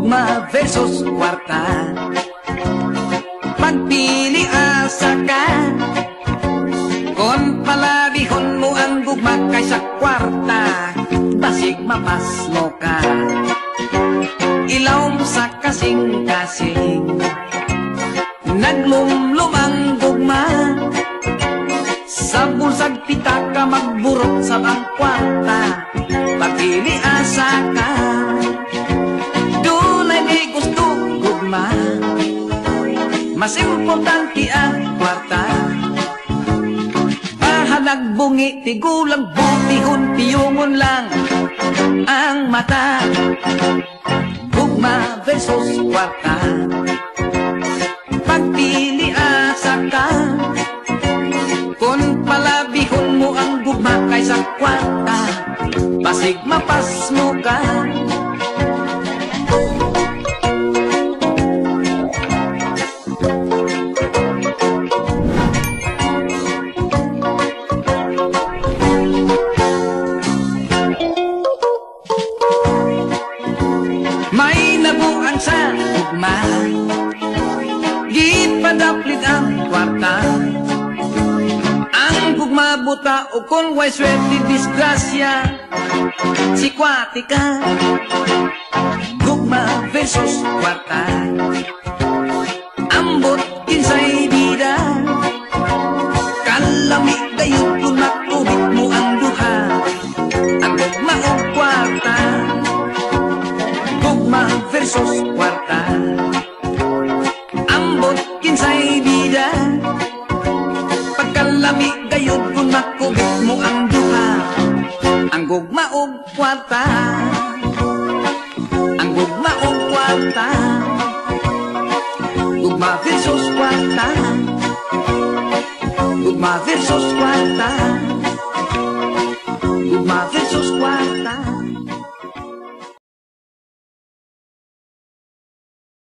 Gugma versus kwarta. Pagpili asa ka. Kung palabihon mo ang gugma kaysa kwarta, basig mapasmo ka. Ilawom sa kasing-kasing, naglumlum ang gugma. Sa bulsag pitaka magburot sa ang kwarta. Pagpili asa ka. Dunay may gusto gugma, mas importante ang kwarta. Bahalag bungi, tigulang butihon, piyungon lang ang mata. Gugma versus kwarta. Pagpili asa ka. Kung palabihon mo ang gugma kaysa kwarta, basig mapasmo ka. May nabuang sa gugma, gipadaplit ang kwarta. Ang gugma buta o kung way swerte disgrasya, sikwate ka. Gugma versus kwarta. Ambot kinsay bida, kalami gayud kung makubit mo ang duha. Ang gugma og kwarta. Gugma versus kwarta. Ambot kinsay bida, pagkalami gayud kung makubit mo ang duha. Ang gugma og kwarta. Ang gugma og kwarta. Gugma versus kwarta. Gugma versus kwarta.